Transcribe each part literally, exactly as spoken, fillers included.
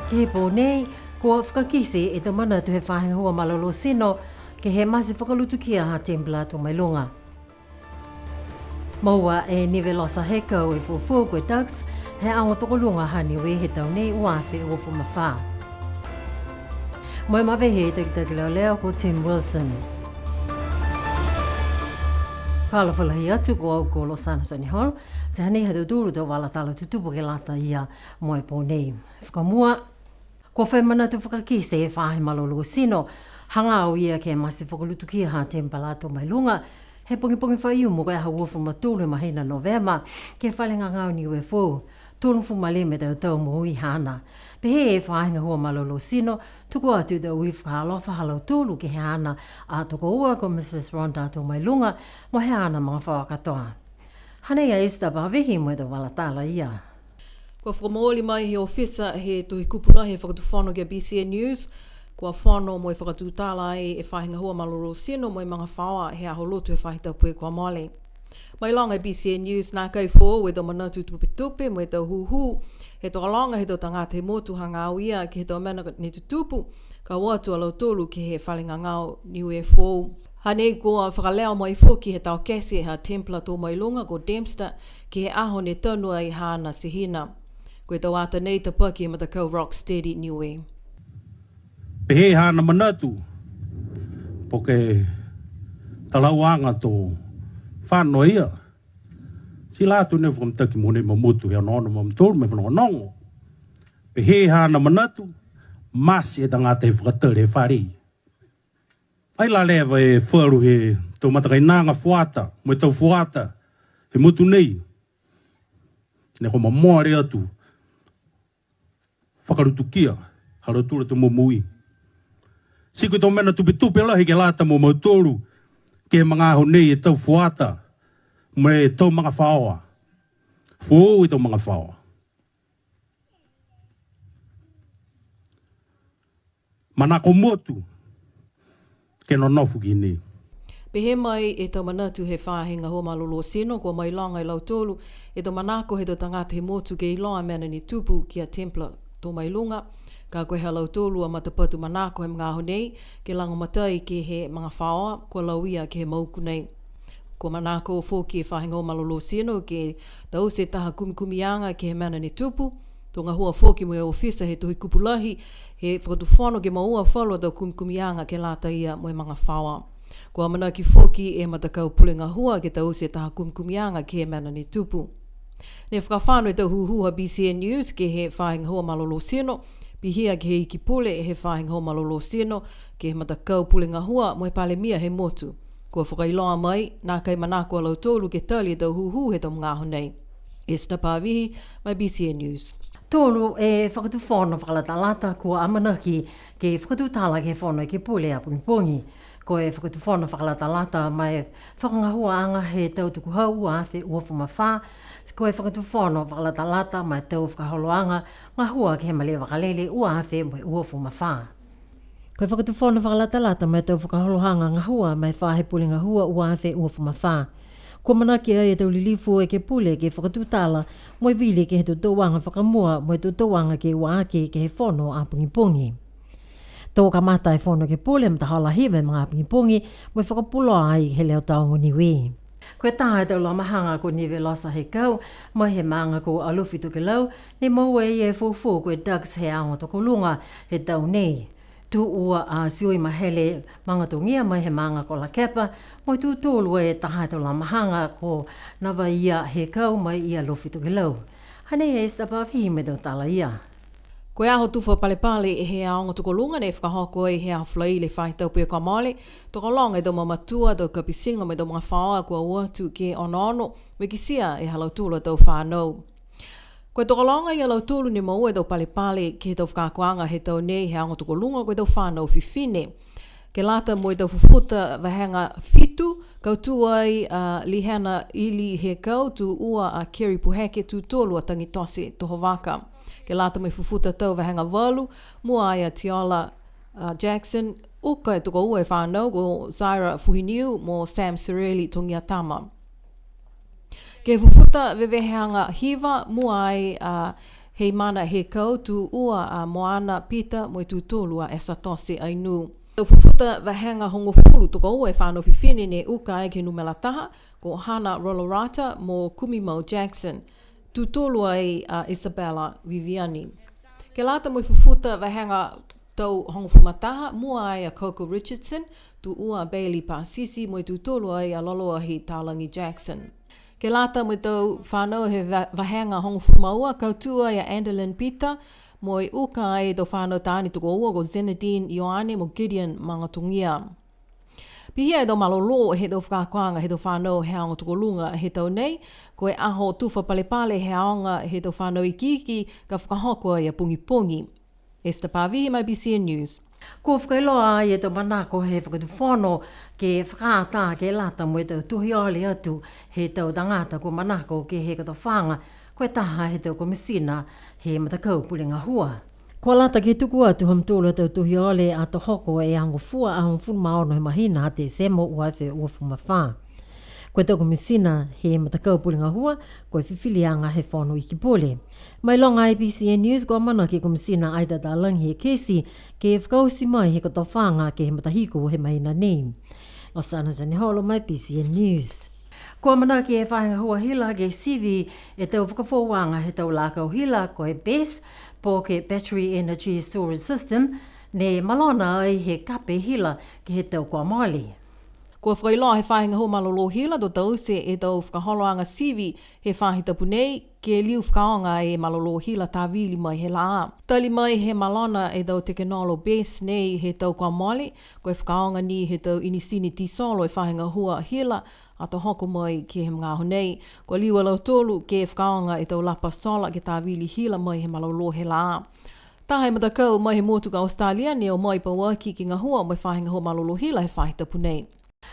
Ke he pō nei, kua fakakite e tau manatu he faahi gahua malolō tino, ke he mate fakalutukia ha Templar Tomailuga. Moua e Nivelosa Hekau e fuafua ko e Dux, he aoga tokoluga ha Niue he tau nei ua afe uafulu ma fā. Mo e mavehe e takitaki leoleo ko Tim Wilson. Fakaalofa lahi atu, ko au ko Losana Soniholo, ti hanei ha tautolu tau vala tala tutupu ke lata ia mo e pō nei. Fakamua, kua fai manatu fakakite e faahi malolō tino, hagaao ia ke he mate fakalutukia ha Templar Tomailuga, he pogipogi Faiumu ko e aho uafulu ma tolu he mahina Novema, ke he fale gagao Niue Foou, tolugofulu ma lima e tau tau moui haana. Pehē e faahi gahua malolō tino, tuku atu e tau ui fakaalofa ha lautolu ke he haana a tokoua ko Mrs Rhonda Tomailuga, mo e haana magafaoa katoa. Hanei a Esther Pavihi mo e tau vala tala ia. Kua fakamooli mai he ofisa he Tohi Kupu Lahi he Fakatufono ki a B C N News, kua fono mo e fakatutala ai e faahi gahua malolō tino mo e magafaoa he aho Lotu he faahi tapu kua mole. Mailoga e B C N News, nākai foou e tau manatu tupetupe mo e tau hūhū he tokologa he tau tagata he motu hagaao ia ke he tau mena ne tutupu, ka o atu a lautolu ke he fale gagao Niue Foou. Hanei kua fakaleo mai foki he taokete ha Templar Tomailuga ko Dempster, ke he aho ne tanu ai haana tehina. Ko e tau ata nei tapaki he matakau Rocksteady Niue. Pehē haana manatu, po ke talahauaga to fano ia. Ti la atu nei fakamitaki mo nei ma motu he onoono ma mutolu mo e fanogonogo. Pehē haana manatu, mate e tagata he fakatali he fale. Ai la leva e falu he tau matakainaga fuata, mo e tau fuata he motu nei. Ne kua momole atu, fakalutukia ha lautolu a tau momoui. Ti ko e tau mena tupetupe lahi ke lata mo mautolu, ke he magaaho nei e tau fuata, mo e tau magafaoa. Foou e tau magafaoa. Manako motu ke nonofo ki nei. Pehē mai e tau manatu he faahi gahua malolō tino, kua mailoga e lautolu e tau manako he tau tagata he motu ke iloa mena ne tupu ki a Templar Tomailuga. Ka ko e ha lautolu a matapatu manako he magaaho nei, ke lagomatai ke he magafaoa kua lauia ke he mauku nei. Kua manako foki e faahi gahua malolō tino ke taute taha kumikumiaga ke he mena ne tupu, to gahua foki mo e ofisa he Tohi Kupu Lahi he Fakatufono ke moua falu a tau kumikumiaga ke lata ia mo e magafaoa. Kua amanaki foki e matakau pule gahua ke taute taha kumikumiaga ke he mena ne tupu. Ne fakafano e tau hūhū ha B C N News ke he faahi gahua malolō tino, pihia ke he Iki Pule he faahi gahua malolō tino, ke he matakau pule gahua mo e Palemia he motu. Kua fakailoa mai, nākai manako a lautolu ke tali e tau hūhū he tau magaaho nei. Esther Pavihi, mai B C N News. Tolu e fakatufono fakalatalata kua amanaki ke fakatutala ke he Fono Ekepule a pogipogi. Ko e fakatufono fakalatalata ma e fakagahuaaga he tau tukuhau ua afe uafulu ma fā, ko e fakatufono fakalatalata ma e tau fakaholoaga gahua ke he malē vakalele ua afe mo e uafulu ma fā. Ko e fakatufono fakalatalata ma e tau fakaholoaga gahua ma e faahi pule gahua ua afe uafulu ma fā. Kua amanaki ai e tau lilifu ekepule ke fakatutala mo e vili ke he totouaga fakamua mo e totouaga ke ua aki ke he fono a pogipogi. To kamata e Fono Ekepule he matahola hiva he magaaho pogipogi, mo e fakapuloa ai he Leo Taogo Niue. Ko e taha he tau lamahaga ko Nivelosa Hekau, mai he maaga ko Alofi Tokelau, ne moua e ia e fuafua ko e Dux he aoga tokoluga he tau nei. Tū ua a Sioi Mahele Magatogia mai he maaga ko Lakepa, mo e tū tolu e taha he tau lamahaga ko Navaia Hekau mai i Alofi Tokelau. Hanei e Esther Pavihi mo e tau tala ia. Ko e aho tufa palepale he aoga tokoluga ne fakahoko ai he aho Falaile faahi tapu kua mole, tokologa e tau mamatua, tau kapitiga mo e tau magafaoa kua o atu ke onoono, mo e kitia e ha lautolu a tau fanau. Ko e tokologa ia lautolu ne moua e tau palepale ke he tau fakaakoaga he tau nei he aoga tokoluga ko e tau fanau fifine. Ke lata mo e tau fufuta vahega fitu, kautū ai a Lihena Ili Hekau, tū ua a Kerry Puheke, tū tolu a Tagitote Tohovaka. Ke lata mo e fufuta tau vahega valu, mua ai a Tiola a Jackson, uka e tokoua e fanau ko Zaira Fuhiniu mo Sam Sireli Togiatama. Ke he fufuta veveheaga hiva, mua ai a Heimana Hekau, tū ua a Moana Pita mo e tū tolu a Esatose Ainuu. Tau fufuta vahega hogofulu tokoua e fānau fifine ne uka ai ke he numela taha, ko Hana Rolorata mo Kumimau Jackson. Tū tolu ai a Isabella Viviani. Ke lata mo e fufuta vahega tau hogofulu ma taha, mua ai a Coco Richardson, tū ua a Bailey Pasisi, mo e tū tolu ai a Loloahi Talagi Jackson. Ke lata mo e tau fānau he va-, vahega hogofulu ma ua, kautū ai a Andelin Pita, mo e uka ai e tau fānau taane tokoua ko Zenadine Ioane mo Gideon Magatogia. Pihia e tau malolō he tau fakaakoaga he tau fānau he aoga tokoluga he tau nei, ko e aho tufa palepale he aoga he tau fānau ikiiki ka fakahoko ai a pogipogi. Esther Pavihi mai B C N News. Kua fakailoa ai e tau manako he Fakatufono ke fakaatā ke lata mo e tau tohi ole atu he tau tagata kua manako ke he kotofaaga, ko e taha he tau komisina he matakau pule gahua. Kua lata ke tuku atu ha mutolu a tau tohi ole ato hoko e aho Gofua, aho hogofulu ma ono he mahina ha Tesemo ua afe uafulu ma fā. Ko e tau komisina he matakau pule gahua, ko e fifiliaga he Fono Iki Pule. Mailoga e B C N News, kua amanaki e Komisina Aita Talagi Hekesi ke fakaoti mai he kotofaaga ke he matahiku he mahina nei. Losana Zaniholo mai B C N News. Kua amanaki e Faahi Gahua Hila ke sivi e tau fakafoouaga he tau lakau hila ko e BESS, po ke Battery Energy Storage System, ne malona ai he kape hila ke he tau kua mole. Kua fakailoa he Faahi Gahua Malolō Hila to taute e tau fakaholoaga sivi he faahi tapu nei, ke liu fakaaoga e malolō hila tāvili mai he lā. Tali mai he malona e tau tekenolosi BESS nei he tau kua mole, ko e fakaaoga ni he tau inisini tisolo e Faahi Gahua Hila, ato hoko mai ke he magaaho nei. Kua liu a lautolu ke fakaaoga e tau lapa sola ke tāvili hila mai he malolō he lā. Taha e matakau mai he motu ko Australia ne o mai pauaki ke gahua mo e Faahi Gahua Malolō Hila he faahi tapu nei.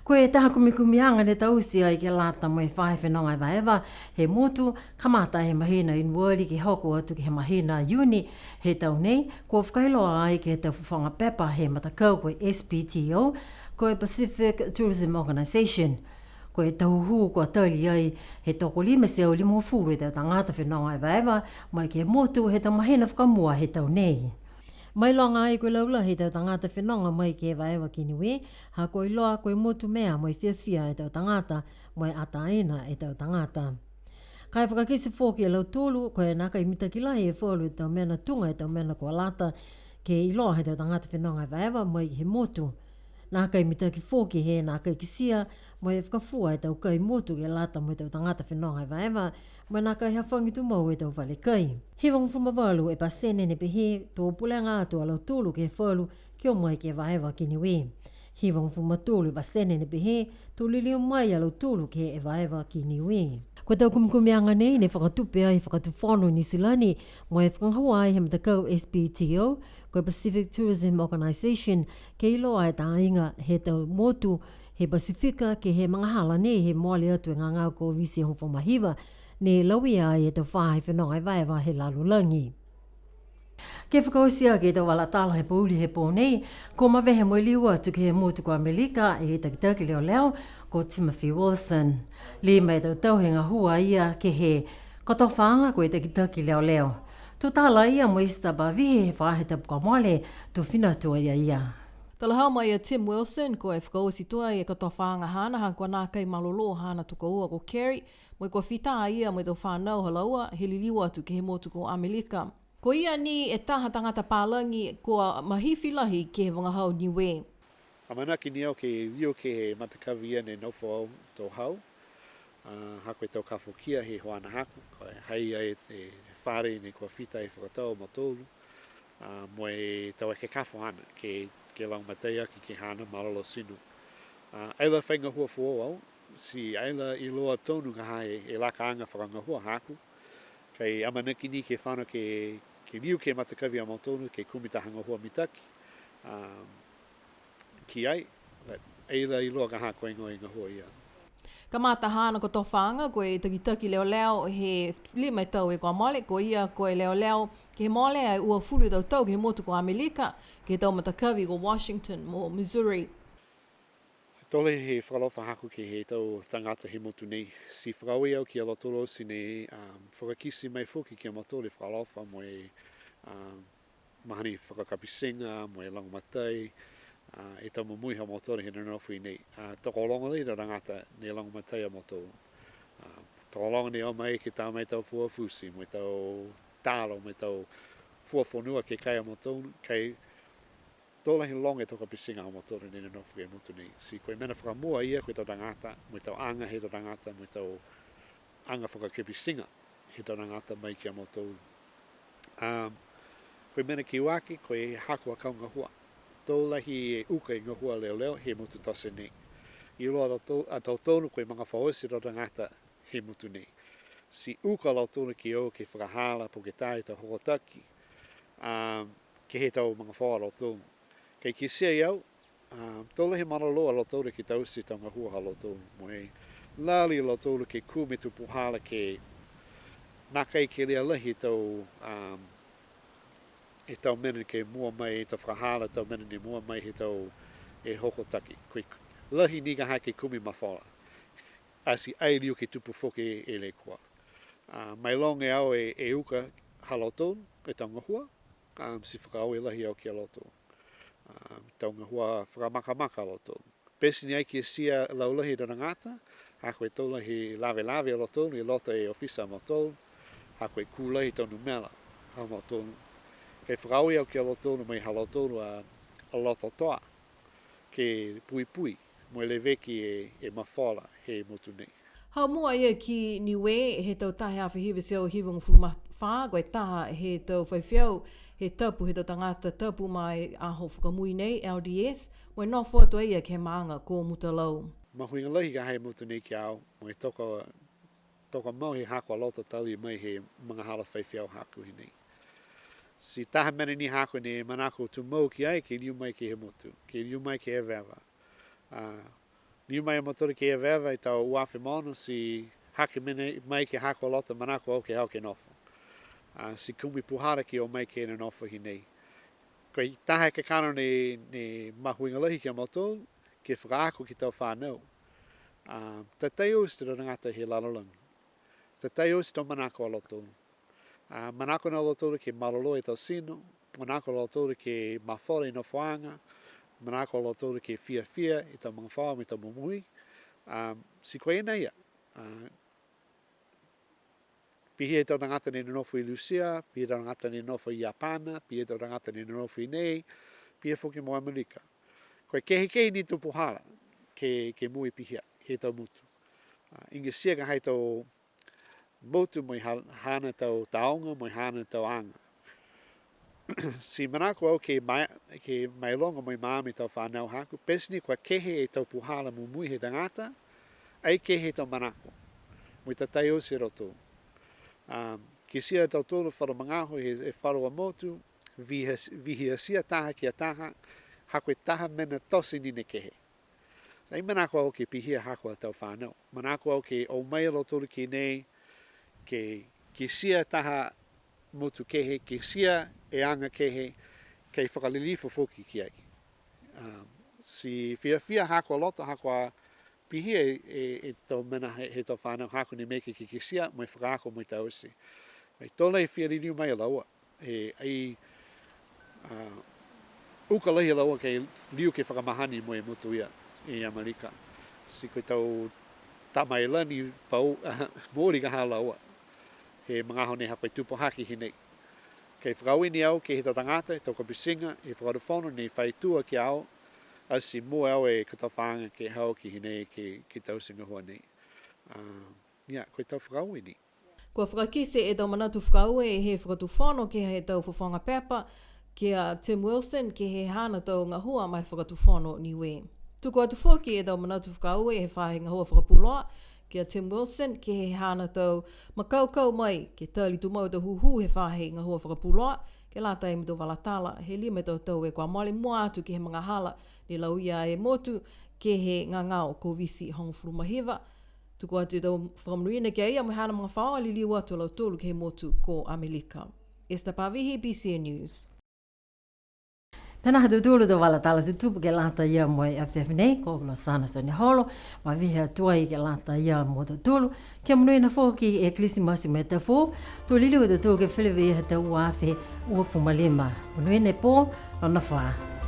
Ko e taha kumikumiaga ne taute ai ke lata mo e faahi fenoga evaeva he motu, kamata he mahina Ianuari ke hoko atu ke he mahina Iuni he tau nei, kua fakailoa ai ke he tau fofoga pepa he matakau ko e S P T O, ko e Pacific Tourism Organisation. Ko e tau hū kua tali ai he tokolima e teau limagofulu e tau tagata fenoga evaeva mai ke he motu he tau mahina fakamua he tau nei. Mailoga ai ko e laulahi e tau tagata fenoga mai ke evaeva ki Niue, ha kua iloa ko e motu mea mo e fiafia e tau tagata mo e ataina e tau tagata. Ka e fakakite foki e lautolu, ko e nākai mitaki lahi e falu e tau mena tuga e tau mena kua lata ke iloa he tau tagata fenoga evaeva mai he motu. Nākai mitaki foki he nākai kitia mo e fakafua e tau kai motu ke lata mo e tau tagata fenoga evaeva, mo e nākai hafagi tumau e tau fale kai. Hivagofulu ma valu e pasene ne pehē to pulega atu a lautolu ke he falu ke o mai ke evaeva ki Niue. Hivagofulu ma tolu e pasene ne pehē to liliu mai a lautolu ke evaeva ki Niue. Ko e tau kumikumiaga nei ne fakatupe ai he Fakatufono Niu Silani mo e fakagahua ai he matakau S P T O, ko e Pacific Tourism Organisation, ke iloa e tāiga he tau motu he Pasifika ke he magahala nei he mole atu e gagao Koviti hogofulu ma hiva, ne lauia ai e tau faahi fenoga evaeva he lalolagi. Ke fakaoti aki e tau vala tala he pouli he pō nei, kua mavehe mo e liu atu ke he motu ko Amelika e takitaki leoleo ko Timothy Wilson. Lima e tau tau he gahua a ia ke he kotofaaga ko e takitaki leoleo. To tala a ia mo Esther Pavihi he faahi tapu kua mole, to fina atu a ia. Talahau mai a Tim Wilson, ko e fakaoti tuai e kotofaaga haana, ha kua nākai malolō haana tokoua ko Kerry, mo e kua fita a ia mo e tau fānau ha laua he liliu atu ke he motu ko Amelika. Ko ia ni e taha tagata palagi kua mahifi lahi ke he vagahau Niue. Amanaki ni au ke liu ke he matakavi ia ne nofo au to hau. A, ha ko e tau kafokia he hoana haaku, ko e ha i ai e fale ne kua fita e fakatau a mautolu, a, mo e tau ekekafo haana ke, ke lagomatai aki ke he haana malolō tino. A, ai la fai gahua foou au, ti ai la iloa tonu ka ha e, e lakaaga fakagahua haaku, ka e amanaki ni ke fano ke, ke liu ke matakavi a mautolu ke kumi taha gahua mitaki, a, ki ai, but ai la iloa ka ha ko e gahua ia. Kamata haana kotofaaga ko e takitaki leoleo he lima e tau e kua mole, ko ia ko e leoleo ke he mole ai uafulu e tau tau ke he motu ko Amelika, ke he tau matakavi ko Washington mo Missouri. To lahi e fakaalofa haaku ke he tau tagata he motu nei, ti fakaaue au ki a lautolu oti ne, um, fakakite mai foki ki a mautolu e fakaalofa mo e, um, mahani fakakapitiga mo e lagomatai, a, e tau momoui ha mautolu he nonofo i nei. A, tokologa lahi e tau tagata ne lagomatai a mautolu. A, tokologa ne o mai ke ta mai tau fua futi, mo e tau talo, mo e tau fua fonua ke kai a mautolu, ka e to lahi loga e tau kapitiga ha mautolu ne nonofo he motu nei. Ti ko e mena fakamua ia ko e tau tagata, mo e tau aga he tau tagata, mo e tau aga fakakapitiga he tau tagata mai ki a mautolu. Um, ko e mena ke ua aki, ko e haaku a kau gahua. To lahi e uka e gahua leoleo he motu tote nei. Iloa a tautolu, a tautolu ko e magafaoa oti e tau tagata he motu nei. Ti uka a lautolu ke o ke fakahala po ke tā e tau hokotaki, um, ke he tau magafaoa ha lautolu. Ka e kitia e au, a, to lahi e malolō a lautolu ke taute e tau gahua ha lautolu. Mo e lali a lautolu ke kumi e tau puhala ke nākai kelea lahi e tau, um, e tau mena ke moua mai, e tau fakahala, tau mena ne moua mai he tau e hokotaki. Ko e lahi ni ka ha ke kumi mafola. A ti ai liu ke tupu foki e lekua. A, mailoga e au e, e uka ha lautolu, e tau gahua, a, ti fakaaue lahi au ki a lautolu. A, tau gahua fakamakamaka ha lautolu. Pete ni ai kitia laulahi e tau tagata, ha ko e to lahi e lavelave ha lautolu i loto e ofisa ha mautolu, ha ko e kū lahi e tau numela ha mautolu. Ka e fakaaue au ki a lautolu, mo e ha lautolu a, a loto toa ke puipui mo e leveki e, e mafola he motu nei. Haumua ia ki Niue he tau taha e afe hiva e teau hivagofulu ma fā, ko e taha he tau faifeau he tapu he tau tagata tapu ma e aho fakamui nei, L D S, mo e nofo atu a ia ke he maaga ko Mutalau. Mahuiga lahi ka ha he motu nei ki a au, mo e toka, toka mau he haaku a loto tali mai he magahala faifeau haaku hinei. Ti taha mena ni haaku ne manako tumau ki ai ke liu mai ke he motu, ke liu mai ke eveeva. A, liu mai a mautolu ke eveeva he tau ua afe ma ono, ti hake mena mai ke he haaku a loto, manako au ke hau ke nofo. A, ti kumi puhala ke o mai ke nonofo hinei. Ko e taha e kakano ne, ne mahuiga lahi ki a mautolu, ke fakaako ke he tau fanau. A, tatai oti e tau tagata he lalolagi. Tatai oti e tau manako ha lautolu. A, manako a lautolu ke malolō e tau tino, manako a lautolu ke mafola e nofoaga, manako a lautolu ke fiafia e tau magafaoa mo e tau momoui. A, ti ko e mena ia. A, pihia e tau tagata ne nonofo i Lusia, pihia e tau tagata ne nonofo i Iapana, pihia e tau tagata ne nonofo i nei, pihia foki mo Amelika. Ko e kehekehe ni e tau puhala ke, ke moui pihia he tau motu. A, igatia ka ha e tau motu mo e ha-, haana tau taoga, mo e haana tau aga. Ti manako au ke mai-, ke mailoga mo e maama e tau fanau haaku, pete ni kua kehe e tau puhala momoui he tagata, ai kehe e tau manako. Mo e tatai oti e loto. Um, kitia e tautolu falu magaaho he, he falu a motu, vihi-, vihiatia taha ki a taha, ha ko e taha mena tote ni ne kehe. Ai manako au ke pihia haaku a tau fanau. Manako au ke o mai a lautolu ki nei, ke, kitia taha motu kehe, kitia e aga kehe, ke fakalilifu foki ki ai. Um, ti fiafia haaku a loto, ha kua pihia e, e, e tau mena he, he tau fanau haaku ne maeke ke kitia, mo e fakaako mo e taute. Ai to lahi e fia liliu mai a laua. E, ai, a, uka lahi a laua ke liu ke fakamahani mo e motu ia i Amelika. Ti ko e tau tama e lā ni pau, mooli ka ha laua. He magaaho nei ha ko e tupu hake hinei. Ke fakaaue ni au ke he tau tagata, he tau kapitiga, he fakatufono ne fai tua ki a au, ati mua au e kotofaaga ke hau ki hinei ke, ke taute e gahua nei. A, ia, ko e tau fakaaue ni. Kua fakakite e tau manatu fakaaue he fakatufono ke he tau fofoga pepa, ki a Tim Wilson ke he haana tau gahua ma e fakatufono Niue. Tuku atu foki e tau manatu fakaaue he faahi gahua fakapuloa, ki a Tim Wilson ke he haana tau makaukau mai, ke tali tumau e tau hūhū he faahi gahua fakapuloa, ke lata mo e tau vala tala, he lima e tau tau kua mole mua atu ke he magahala ne lauia e motu, ke he gagao Koviti hogofulu ma hiva. Tuku atu e tau fakamonuina ki a ia mo e haana magafaoa, liliu atu a lautolu ke he motu ko Amelika. Esther Pavihi, B C N News. Pihia ha tautolu a tau vala tala tutupu ke lata ia mo e afiafi nei, ko Losana Sioneholo, mavehe atu ai ke lata ia mo tautolu, ke monuina foki e Kilisimasi mo e Tau Foou, to liliu a tautolu ke feleveia he tau ua afe uafulu ma lima. Monuina e pō, nonofo ā.